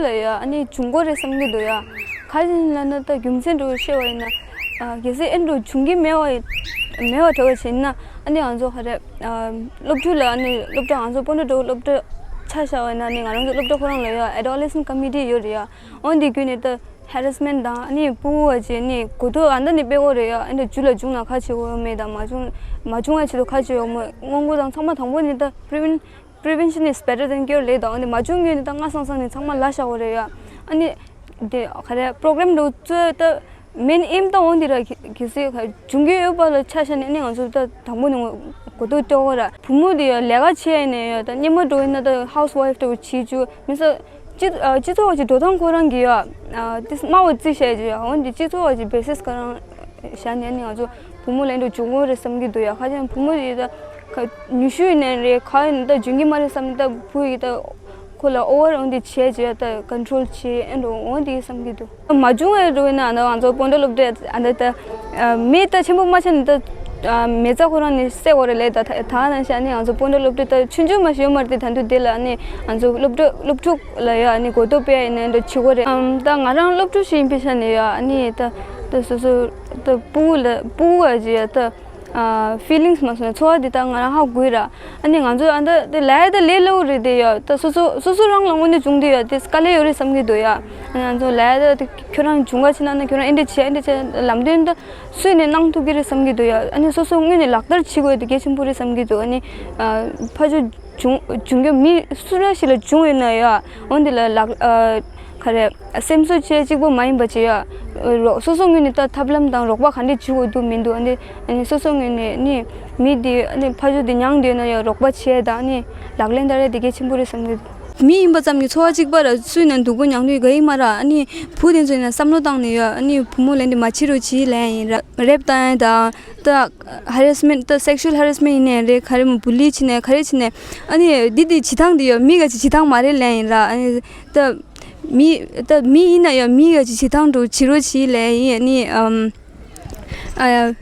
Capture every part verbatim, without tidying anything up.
ལ་ཡ་ཨ་ནི་བྱུང་དགོས་རེད་བསམ་གྱི་འདུག་ཡ། ག་རེ་ཡིན་ལབ་ན་ད་རྒྱུ་མཚན་འདྲ་བོ་བཤད་པ་ཡིན་ན། ཨ་གལ་སྲིད་ཨེ་འདྲ་བྱུང་གི་མེད་པ་མེད་པ་འདྲ་བོ་བྱས་ན་ཨ་ནི་ང་ཚོ་ག་རེ་ཨ་སློབ་ཕྲུག་ལ་ཨ་ནི་སློབ་གྲྭ་ང་ཚོ་སྤོན་ཊ་འདྲ་བོ་སློབ་གྲྭ་ཆ་བཞག་པ་ཡིན་ན་ཨ་ནི་ང་རང་ཚོ་སློབ་གྲྭ་ཁོ་རང་ལ་ཡ་adolescent committee ཡོད་རེད་ཡ། འོ་འདི་བརྒྱུད་ནས་ད་harassment དང་ཨ་ནི་ཕྲུ་གུ་བ་ཅིག་ནི་གོ་རྟོགས་ཨ་འདྲ་ནི་སྤེལ་དགོས་རེད་ཡ། ཨ་འདྲ་རྒྱུད་ལ་བྱུང་ན་ག་བྱེད་དགོས་ཡོད་མེད་དང་མ་བྱུང་མ་བྱུང་བའི་ཆེད་དུ་ག་བྱེད་ཡོད་མེད་སྔོན་འགོག་དང་ཚང་མ་དང་པོ་ནི་ད་prevent prevention is better than cure ལབ་དང་འོ་འདི་མ་བྱུང་སྔོན་ནི་ད་སྔ་སང་སང་ནི་ཚང་མ་ལ་བཞག་དགོས་རེད་ཡ། ཨ་ནི་དེ་ག་རེ་program འདྲ་བོ་ད་main aim ད་འོ་འདི་ར་གལ་སྲིད་བྱུང་གི་ཡོད་པ་ལ་ཆ་བཞག་ནས་ཨ་ནི་ང་ཚོ་ད་དང་པོ་ནི་གོ་རྟོགས་སྤྲོད་དགོས་ར། བུ་མོ་དེ་ཡ་ལས་ཀ་བྱེད་ཡ་ནས་ཡ་ད་སྔོན་མ་འདྲ་བོ་ཡིན་ན་ད་housewife འདྲ་བོ་བྱེད་རྒྱུ་མི་ས། སྤྱི་ཨ་སྤྱི་ཚོགས་ཀྱི་འགྲོ་སྟངས་ཁོ་རང་གི་ཡ་ཨ་དེ་སྨྲ་བ་རྩིས་བྱས་ཀྱི་ཡ་འོན་ཏེ་སྤྱི་ཚོགས་ཀྱི་basis ག་རང་བཞག་ནས་ནི་ང་ཚོ་བུ་མོ་ལ་འགྲོ་འཇུག་ངོ་རེད་བསམ་གྱི་འདུག་ཡ། ཁ་ཅན་བུ་མོ་ཡི་ད་ཁ་ཉུང་ཤོས་ཡིན་ནའི་རེད་ག་ཡིན་ད་འཇུག་གི་མ་རེད་བསམ་ནས་ད་བུ་ཡི་ད་ཁོ་ལ་over འོན་ཏེ་བྱས་ཀྱི་ཡ་ད་control བྱས་ཨེ་འགྲོ་འོན་ཏེ་བསམ་གྱི་འདུག་མ་བྱུང་བའི་འགྲོ་ཡིན་ན་ང་ཚོ་སྤོན་ཊ་སློབ་གྲྭ་ཨ་ད་ད་མི་ད་ཆེན་པོ་མ་ཆགས་ནས་ད། མེ་བཙའ་ཁོ་རང་ནི་བསད་དགོས་རེད་ལས་ད་ད་ནང་བཞིན་ནི་ང་ཚོ་སྤོན་ཊ་སློབ་གྲྭ་ད་ཆུང་ཆུང་མ་ཞིག་ཡོད་མ་རེད་དེ་ད་དུང་དེ་ལ་ནི་ང་ཚོ་སློབ་གྲྭ་སློབ་ཕྲུག་ལ་ཡ་ནི་གོ་རྟོགས་སྤེལ་ཡ་ཡིན་ན་འདྲ་བྱེད་དགོས་རེད། ཨམ་ད་ང་རང་སློབ་ཕྲུག་ཞིག་ཡིན་པའི་ཆ་ནས་ཡ་ནི་ད་ད་སོ་སོ་ད་སྤུ་གུ་ལ་སྤུ་གུ་ཨ་ཅི་ཡ་ད་feelings མ་སོང་ན་ཚོར་བ་དེ་ད་ང་རང་ཧ་གོ་གི་ར། ཨ་ནི་ང་ཚོ་ཨ་ད་དེ་ལས་ད་ལས་སླ་བོ་རེད་དེ་ཡ་ད་སོ་སོ་སོ་སོ་རང་ལ་དངོས་གནས་བྱུང་དུས་ཡ་དེ་དཀའ་ལས་ཡོད་རེད་བསམ་གྱི་འདུག་ཡ། ཨ་ནི་ང་ཚོ་ལས་ད་དེ་ཁྱོད་རང་བྱུང་ག་ཕྱིན་ན་ན་ཁྱོད་རང་ཨེ་འདྲ་བྱེད་ཨེ་འདྲ་བྱེད་ལམ་སྟོན་ད། སུས་ནས་གནང་ཐུབ་ཀྱི་རེད་བསམ་གྱི་འདུག་ཡ། ཨ་ནི་སོ་སོ་དངོས་ནས་ལག་བསྟར་བྱེད་དགོས་དེ་གལ་ཆེན་པོ་རེད་བསམ་གྱི་འདུག་ཨ་ནི་ཨ་ཕར་ཕྱོགས་བྱུང་བྱུང་རྒྱུ་མི་སུ་ར་ཞིག་ལ་བྱུང་ཡོད་ན་ཡ་འོན་ཏེ་ལ་ལག་ཨ་ག་རེ་སེམས་གསོ་བྱེད་གཅིག་པོ་མ་ཡིན་པ་བྱེད་ཡ་རོགས་སོ་སོ་ངོས་ནས་ད་ཐབས་ལམ་དང་རོགས་པ་ག་འདྲས་བྱེད་དགོས་འདུག་མི་འདུག་ཨ་ནི་ཨ་ནི་སོ་སོ་ངོས་ནས་ནི་མི་དེ་ཨ་ནི་ཕར་ཕྱོགས་དེ་མྱངས་བསྡད་ན་ཡ་རོགས་པ་བྱེད་ཡ་དང་ཨ་ནི་ལག་ལེན་བསྟར་ཡ་དེ་གལ་ཆེན་པོ་རེད་བསམ་གྱི་འདུག་མི་ཡིན་པ་ཙམ་གྱིས་འཚོ་བ་གཅིག་པ་ར་སུ་ཡིན་ན་སྡུག་པོ་མྱངས་དུས་དགའ་ཡི་མ་ར། ཨ་ནི་བུ་དེ་ཚོ་ཡིན་ན་བསམ་བློ་བཏང་ནས་ཡོད། ཨ་ནི་བུ་མོ་ལན་དེ་མ་བྱེད་རོགས་བྱེད་ལན་ཡིན་ར། rape བཏང་ཡ་དང་ད་harassment ད་sexual harassment ཡིན་ནའི་རེད་ག་རེ་མོ་bully བྱེད་ནའི་ག་རེ་བྱེད་ནའི་ཨ་ནི་འདི་འདི་བྱེད་སྟངས་འདི་ཡོད་མི་ག་ཅིག་བྱེད་སྟངས་མ་རེད་ལན་ཡིན་ར། ཨ་ནི་ད་མི་ད་མི་ཡིན་ན་ཡོད་མི་ག་ཅིག་བྱེད་སྟངས་འགྲོ་བྱེད་རོགས་བྱེད་ལན་ཡིན། ཨ་ནི་ཨམ། ཨ་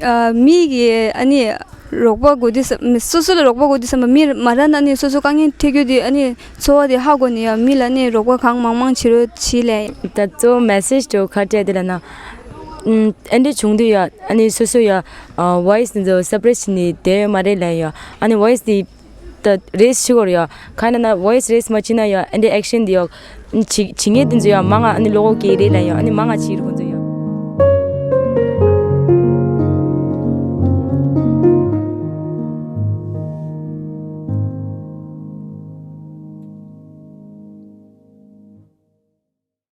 ཨ་མི་གི་ཨ་ནི་རོགས་པ་དགོས་དུས་བསམ་སོ་སོ་ལ་རོགས་པ་དགོས་དུས་བསམ་པ་མི་མ་ར་ན་ནི་སོ་སོ་དཀའ་ངལ་འཕྲད་རྒྱུ་དེ་ཨ་ནི་འཚོ་བ་དེ་ཧ་གོ་ནས་ཡ་མི་ལ་ནི་རོགས་པ་གང་མང་མང་བྱེད་རོགས་བྱེད་ལས། ད་གཙོ་བོ་message དུ་ཁ་བྲལ་དེ་ལ་ན་ཨ་འདྲ་བྱུང་དུས་ཡ་ཨ་ནི་སོ་སོ་ཡ་voice དེ་ཚོ་suppress བྱས་ནས་བསྡད་ཡོད་མ་རེད་ལན་ཡ། ཨ་ནི་voice དེ་ད་raise བྱེད་དགོས་རེད་ཡ། གང་ཡིན་ན་voice raise མ་བྱས་ན་ཡ་ཨ་འདྲ་action དེ་ཡ་བྱེད་བྱེད་མཁན་དེ་ཚོ་ཡ་མང་ང་ཨ་ནི་བློ་ཁོག་གི་རེད་ལན་ཡ། ཨ་ནི་མང་ང་བྱེད་རེད་ཁོང་ཚོ་ཡ།